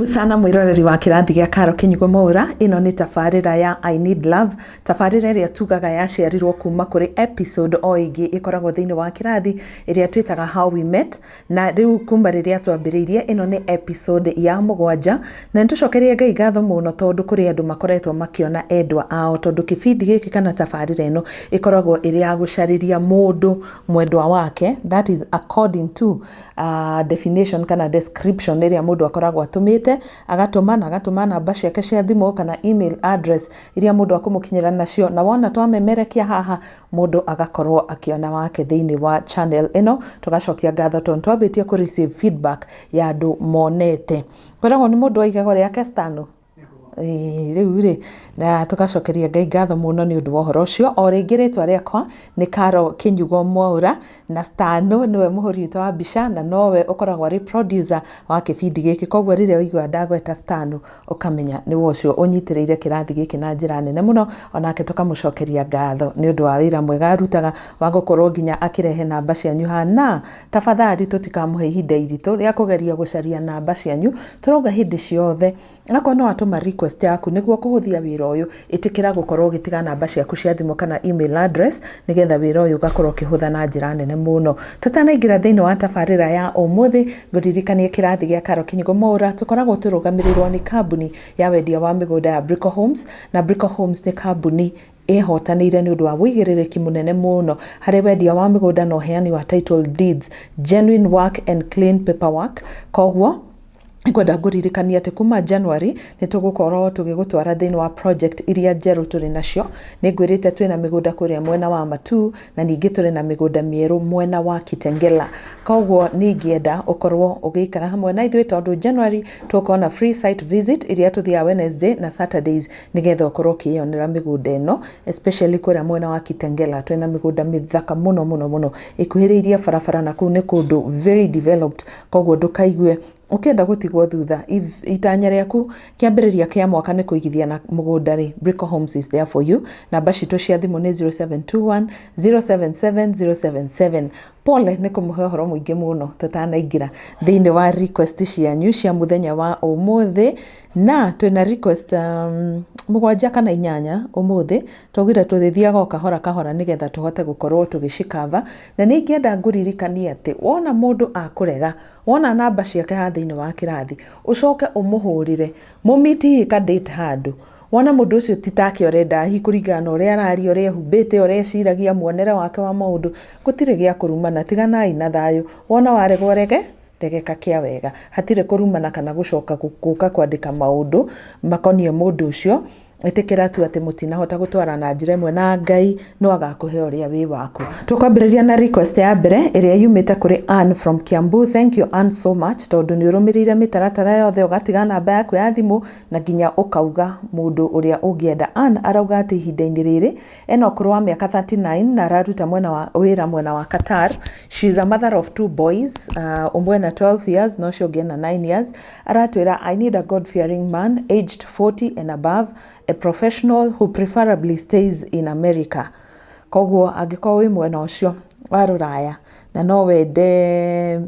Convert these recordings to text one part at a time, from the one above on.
Karibu sana mwiroreri wa kĩrathi gĩa Karo Kĩnyugo Mwaura. Ĩno nĩ tabarĩra ya I Need Love, tabarĩra ĩrĩa tugaga yaciarirwo kuma kũrĩ episode o ĩngĩ ĩkoragwo thĩinĩ wa kĩrathi ĩrĩa twĩtaga How We Met. Na rĩu kuma rĩrĩa twambĩrĩirie, ĩno nĩ episode ya 7, na nĩtũcokerie Ngai ngatho mũno tondũ kũrĩ andũ makoretwo makĩona endwa ao, tondũ kĩbindi gĩkĩ kana tabarĩra ĩno ĩkoragwo ĩrĩ ya gũcarĩria mũndũ mwendwa wake, that is according to definition kana description ĩrĩa mũndũ akoragwo atũmĩte, agatũma na agatũma namba ciake cia thimũ kana email address iria mũndũ akũmũkinyĩra nacio, na wona twamemerekia haha mũndũ agakorwo akĩona wake thĩinĩ wa channel ĩno. Tũgacokia ngatho tondũ twambĩtie kũ receive feedback ya andũ monete. Kwĩragwo nĩ mũndũ wa igego rĩake stano. Ĩĩ, rĩu rĩ na tũgacokeria Ngai ngatho mũno nĩ ũndũ wa ũhoro ũcio. O rĩngĩ rĩtwa rĩakwa nĩ Karo Kĩnyugo Mwaura, na Stano nĩwe mũhũri witũ wa mbica na nowe ũkoragwo arĩ producer wa kĩbindi gĩkĩ. Koguo rĩrĩa ũigua ndagweta Stano ũkamenya nĩwe ũcio ũnyitĩrĩire kĩrathi gĩkĩ na njĩra nene mũno. Onake tũkamũcokeria ngatho nĩ ũndũ wa wĩra mwega arutaga wa gũkorwo nginya akĩrehe namba cianyu haha. Na tafadhali tũtikamũhe ihinda iritũ rĩa kũgeria gũcaria namba cianyu. Tũrauga hĩndĩ ciothe akorwo no watũma request yaku, nĩguo kũhũthia wĩra ũyũ, ĩtĩkĩra gũkorwo ũgĩtiga namba ciaku cia thimũ kana email address, nĩgetha wĩra ũyũ ũgakorwo ũkĩhũtha na njĩra nene mũno. Tũtanaingĩra thĩinĩ wa tabarĩra ya ũmũthĩ, ngũririkanie kĩrathi gĩa Karo Kĩnyugo Mwaura tũkoragwo tũrũgamĩrĩirwo nĩ kambuni ya wendia wa mĩgũnda ya Brico Homes, na Brico Homes nĩ kambuni ĩhotanĩire nĩ ũndũ wa wũigĩrĩrĩki mũnene mũno harĩ wendia wa mĩgũnda na ũheani wa title deeds, genuine work and clean paperwork. Koguo ngwenda ngũririkania atĩ kuma January nĩ tũgũkorwo tũgĩgũtwara thĩinĩ wa project iria njerũ tũrĩ nacio. Nĩ ngwĩrĩte twĩna mĩgũnda kũrĩa mwena wa Matuu, na ningĩ tũrĩ na mĩgũnda mĩerũ mwena wa Kitengela. Koguo nĩ ingĩenda ũkorwo ũgĩikara hamwe na ithuĩ, tondũ January tũgũkorwo na free site visit iria tũthiaga Wednesday na Saturdays, nĩgetha ũkorwo ũkĩyonera mĩgũnda ĩno, especially kũrĩa mwena wa Kitengela. Twĩna mĩgũnda mĩthaka mũno mũno mũno ĩkuhĩrĩirie barabara, na kũu nĩ kũndũ very developed. Koguo ndũkaigue ũkĩenda gũtigwo thutha. If itanya rĩaku kĩambĩrĩria kĩa mwaka nĩ kũigithia na mũgũnda rĩ, Brico Homes is there for you. Namba citũ cia thimũ nĩ 0721 077 077. Pole nĩ kũmũhe ũhoro mũingĩ mũno tũtanaingĩra thĩinĩ wa request cianyu cia mũthenya wa ũmũthĩ, na twĩna request 7 kana 8 ũmũthĩ. Twaugire tũrĩthiaga o kahora kahora nĩgetha tũhote gũkorwo tũgĩcikava. Na nĩ ingĩenda ngũririkanie atĩ wona mũndũ akũrega, wona namba ciake haha thĩinĩ wa kĩrathi, ũcoke ũmũhũrĩre mũmiti hihi ka date handũ, wona mũndũ ũcio ti take ũrenda, hihi kũringana na ũrĩa araria, ũrĩa ehumbĩte, ũrĩa eciragia, muonere wake wa maũndũ, gũtirĩ gĩa kũrumana. Tiganai na thayũ. Wona waregwo, rege regeka kĩa wega. Hatirĩ kũrumana kana gũcoka gũka kwandĩka maũndũ makoniĩ mũndũ ũcio. Ĩtĩkĩra tu atĩ mũtinahota gũtwara na njĩra ĩmwe, na Ngai no agakũhe ũrĩa wĩ waku. Tũkwambĩrĩria na request ya mbere ĩrĩa yumĩte kũrĩ Ann from Kiambu. Thank you, Ann, so much, tondũ nĩ ũrũmĩrĩire mĩtaratara yothe, ũgatiga namba yaku ya thimũ na nginya ũkauga mũndũ ũrĩa ũngĩenda. Ann arauga atĩ ihinda-inĩ rĩrĩ ena ũkũrũ wa mĩaka 39 na araruta mwena wa wĩra mwena wa Qatar. She is a mother of two boys, ũmwe na 12 years na ũcio ũngĩ ena 9 years. Aratwĩra, "I need a God fearing man aged 40 and above, a professional who preferably stays in America." Koguo angĩkorwo wĩ mwena ũcio wa rũraya na no wende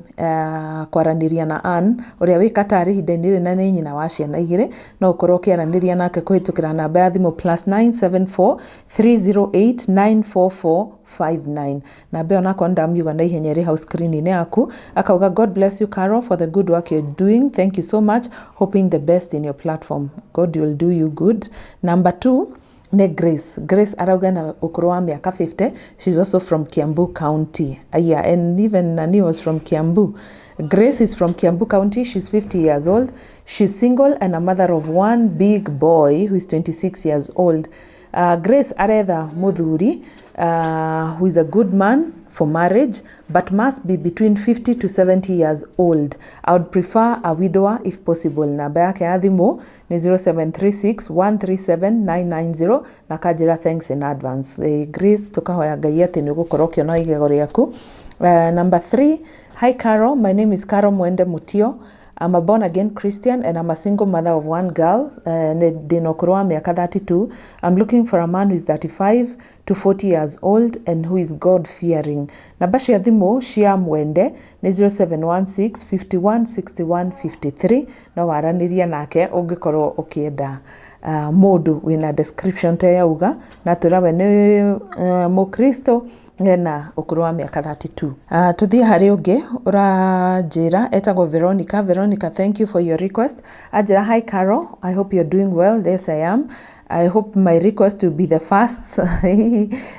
kwaranĩria na Ann ũrĩa wĩ Qatar ihinda-inĩ rĩrĩ na nĩ nyina wa ciana igĩrĩ, no ũkorwo ũkĩaranĩria nake kũhĩtũkĩra namba ya thimũ +974 308 944 59. Namba ĩyo nakorwo ndamiuga na ihenya ĩrĩ hau screen-inĩ yaku. Akauga, "God bless you, Carol, for the good work you're doing. Thank you so much. Hoping the best in your platform. God will do you good." Number two nĩ Grace. Grace arauga na ũkũrũ wa mĩaka 50. She's also from Kiambu County. Yeah, and even Nani was from Kiambu. Grace is from Kiambu County. She's 50 years old. She's single and a mother of one big boy who is 26 years old. Grace aretha muthuri who is a good man for marriage but must be between 50 to 70 years old. I would prefer a widower if possible. Namba yake ya thimũ nĩ 0736 137 990 na kanjĩra thanks in advance. Grace, tukahoya Ngai atĩ nĩ ũgũkorwo ũkĩona igego rĩaku. Number three, "Hi Carol, my name is Carol Mwende Mutio. I'm a born again Christian and I'm a single mother of one girl. Ndĩna ũkũrũ wa mĩaka 32. I'm looking for a man who is 35 to to 40 years old and who is God fearing. Namba cia thimũ cia Mwende nĩ 0716 51 61 53. No waranĩria nake ũngĩkorwo ũkĩenda mũndũ wĩna description ta yauga na twĩra we nĩ mũkristo ena ũkũrũ wa mĩaka 32. Tũthiĩ harĩ ũngĩ ũranjĩra etagwo Veronica. Veronica, thank you for your request. Anjĩra, "Hi Carol, I hope you're doing well." Yes, I am. "I hope my request will be the first."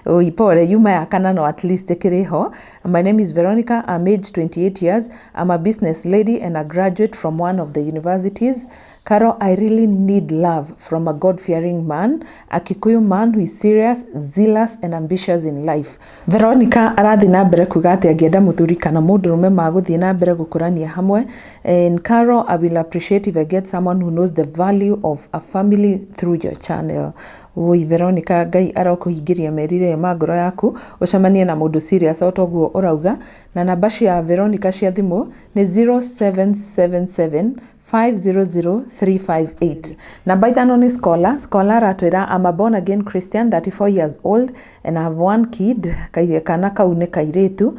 Oi, pole, yuma ya kana no at least ĩkĩrĩ ho. "My name is Veronica. I'm age 28 years. I'm a business lady and a graduate from one of the universities. Carol, I really need love from a God-fearing man, a Kikuyu man who is serious, zealous and ambitious in life." Veronica arathiĩ na mbere kuga atĩ angĩenda mũthuri kana mũndũrũme magũthiĩ na mbere gũkũrania hamwe. "And Carol, I will appreciate if I get someone who knows the value of a family through your channel." Oi Veronica, Ngai arokũhingĩria merirĩria ma ngoro yaku, ũcemanie na mũndũ serious o ta ũguo ũrauga. Na namba cia Veronica cia thimũ nĩ 0777 500358. Namba 5 nĩ Scholar. Scholar aratwĩra, "I'm a born again Christian, 34 years old and I have one kid." Kana kau nĩ kairĩtu.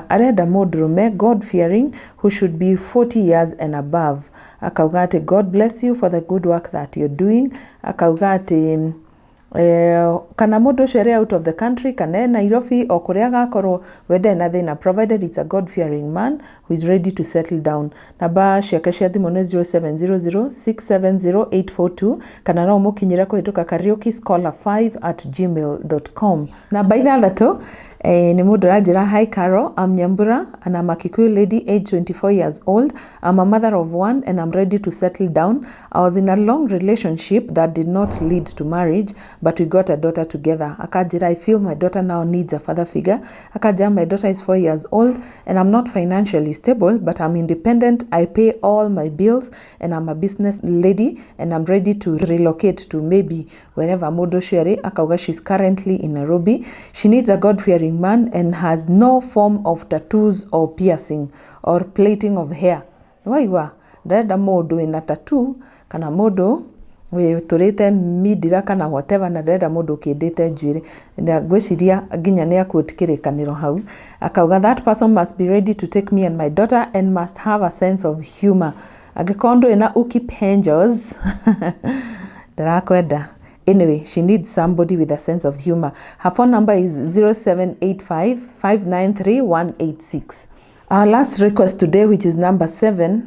Arenda mũndũrũme God fearing who should be 40 years and above. Akauga atĩ "God bless you for the good work that you're doing." Akauga atĩ kana mũndũ ũcio arĩ out of the country kana e Nairobi, o kũrĩa agakorwo we ndarĩ na thĩna, provided it's a God fearing man who is ready to settle down. Namba ciake cia thimũ nĩ 0700 670 842 kana no ũmũkinyĩre kũhĩtũka kariukischolar5@gmail.com. Namba 6 nĩ mũndũ ũranjĩra, "Hi Carol, I'm Nyambura and I'm a Kikuyu lady, age 24 years old. I'm a mother of one and I'm ready to settle down. I was in a long relationship that did not lead to marriage, but we got a daughter together." Akanjĩra, "I feel my daughter now needs a father figure." Akanjĩra, "My daughter is 4 years old and I'm not financially stable, but I'm independent. I pay all my bills and I'm a business lady and I'm ready to relocate to maybe wherever mũndũ ũcio arĩ." Akauga she's currently in Nairobi. She needs a God-fearing man and has no form of tattoos or piercing or plaiting of hair. Nĩwaigua, ndarenda mũndũ wĩna tattoo kana mũndũ wĩtũrĩte mindira kana whatever, na ndarenda mũndũ ũkĩndĩte njuĩrĩ. Na ngwĩciria nginya nĩ aquote kĩrĩkanĩro hau. Akauga, "That person must be ready to take me and my daughter and must have a sense of humor." Angĩkorwo ndũrĩ na ukipenjos, ndarakwenda. Anyway, she needs somebody with a sense of humor. Her phone number is 0785 593 186. Our last request today, which is number 7,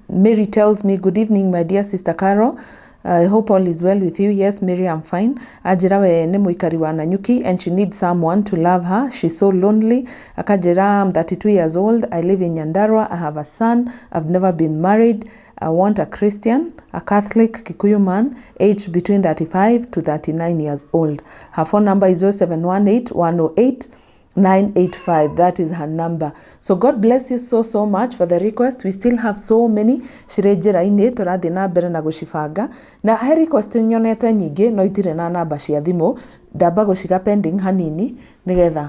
Mary tells me, "Good evening, my dear sister Carol. I hope all is well with you." Yes, Mary, I'm fine. Anjĩra we nĩ mũikari wa Nanyuki and she needs someone to love her. She's so lonely. Akanjĩra, "I'm 32 years old. I live in Nyandarua. I have a son. I've never been married. I want a Christian, a Catholic Kikuyu man, aged between 35 to 39 years old." Her phone number is 0718 108 985. That is her number. So God bless you so so much for the request. We still have so many cirĩ njĩra-inĩ, tũrathiĩ na mbere na gũcibanga. Na he request nyonete nyingĩ no itirĩ na namba cia thimũ, ndamba gũciga pending hanini nĩgetha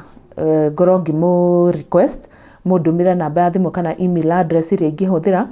ngorwo ngĩmũ request mũndũmĩre namba ya thimũ kana email address ĩrĩa ingĩhũthĩra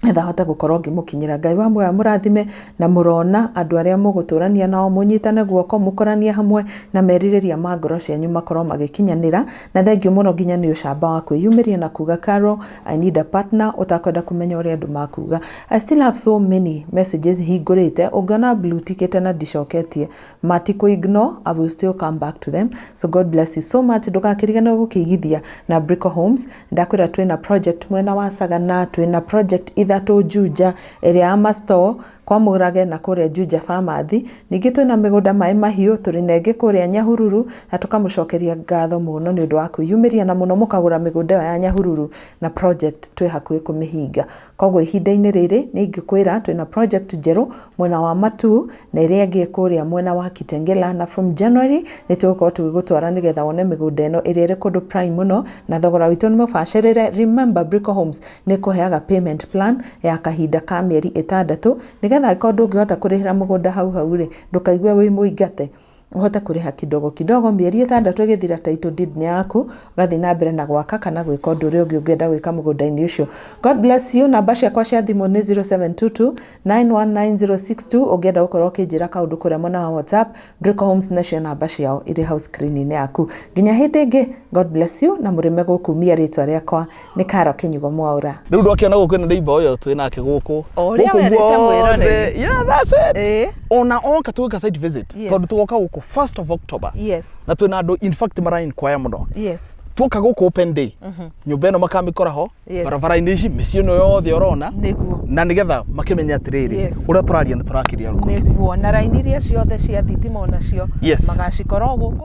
getha hote gũkorwo ngĩmũkinyĩra. Ngai wa muoyo mũrathime na mũrona andũ arĩa mũgũtũrania nao, mũnyitane guoko, mũkoranie hamwe na merirĩria ma ngoro cianyu makorwo magĩkinyanĩra. Na thengiũ mũno nginya nĩ ũcamba wa kwĩyumĩria na kuga, "Carol, I need a partner," ũtakwenda kũmenya ũrĩa andũ makuga. I still have so many messages hingũrĩte. Ũngĩona blue tickete na ndicoketie, matikũ ignore, I will still come back to them. So God bless you so much. Ndũgakĩriganĩrwo gũkĩigithia na Brico Homes. Ndakwĩra twĩna project mwena wa Sagana, twĩna project 3 Juja, ĩrĩa ya Masto kwa Mũrage na kũrĩa Juja Pharmacy. Ningĩ twĩna mĩgũnda Maĩ Mahiũ, tũrĩ na ĩngĩ kũrĩa Nyahururu, na tũkamũcokeria ngatho mũno nĩ ũndũ wa kwĩyumĩria na mũno mũkagũra mĩgũnda ĩyo ya Nyahururu, na project twĩ hakuhĩ kũmĩhinga. Koguo ihinda-inĩ rĩrĩ nĩ ingĩkwĩra twĩna project njerũ mwena wa Matuu na ĩrĩa ĩngĩ kũrĩa mwena wa Kitengela, na from January nĩ tũgũkorwo tũgĩgũtwara nĩgetha wone mĩgũnda ĩno ĩrĩa ĩrĩ kũndũ prime mũno na thogora witũ nĩ mũbacĩrĩre. Remember, Brico Homes nĩ kũheaga payment plan ya kahinda ka mĩeri 6 nĩgetha angĩkorwo ndũngĩhota kũrĩhĩra mũgũnda hau hau rĩ, ndũkaigue wĩ mũingate. Ũhote kũrĩha kidogo kidogo, mĩeri 6 ĩgĩthira title deed nĩ yaku, ũgathiĩ na mbere na gwaka kana gwĩka ũndũ ũrĩa ũngĩ ũngĩenda gwĩka mũgũnda-inĩ ũcio. God bless you. Namba ciakwa cia thimũ nĩ 0722 919062 ũngĩenda gũkorwo ũkĩnjĩra kaũndũ kũrĩa mwena wa WhatsApp. Brico Homes nacio namba ciao irĩ hau screen-inĩ yaku. Nginya hĩndĩ ĩngĩ, God bless you na mũrĩme gũkumia rĩtwa rĩakwa nĩ Caro Kĩnyugo Mwaũra. Rĩu ndwakĩona gũkũ ĩno neighbor ũyũ twĩ nake gũkũ. O ũrĩa Gũkũ werĩte guothe. mwĩroreri. Yeah, that's it. Ĩĩ. Ona oka tũgĩka site visit. Yes. Tondũ tũgoka gũkũ 1st of October. Yes. Na twĩna andũ in fact mara inquire mũno. Yes. Tuoka gũkũ open day. Nyũmba ĩno makamĩkora ho. Yes. Barabara-inĩ ici mĩciĩ ĩno yothe ũrona. Nĩguo. Na nĩgetha makĩmenye atĩrĩrĩ Yes. ũrĩa tũraria nĩ tũrakĩria rũkũkĩrĩ. Nĩguo na raini iria ciothe cia thitima onacio Yes. magacikorwo gũkũ.